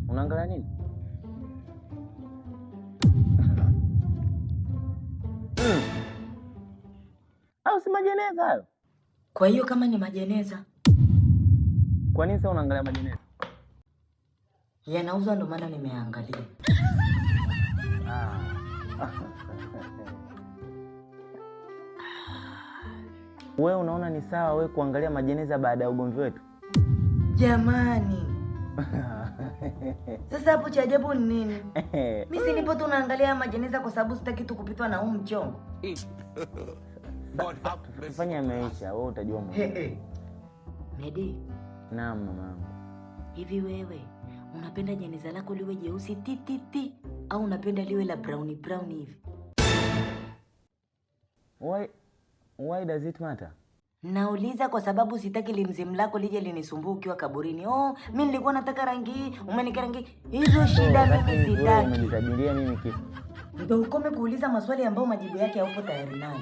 Unaangalia nini? Au si majeneza hayo? Kwa hiyo kama ni majeneza, Kwa nini sasa unaangalia majeneza? Yanauzwa, ndo maana nimeangalia. Ah. Wewe unaona ni sawa wewe kuangalia majeneza baada ya ugomvi wetu? Jamani, sasa hapo cha ajabu ni nini? Mimi si nipo tu naangalia majeneza kwa sababu sitaki tu kupitwa na huu mchongo. Tufanye yameisha, wewe utajua mwenyewe. Medi, Naam mamangu. Hivi wewe unapenda jeneza lako liwe jeusi ti ti ti au unapenda liwe la brown brown hivi? Why does it matter? Nauliza kwa sababu sitaki limzimu lako lije linisumbue ukiwa kaburini. Oh, mimi nilikuwa nataka rangi hii, umenika rangi hii. Hizo shida So, mimi lakini wewe sitaki. umenitabiria mimi kifo. Ndio ukome kuuliza maswali ambayo majibu yake haupo tayari nayo.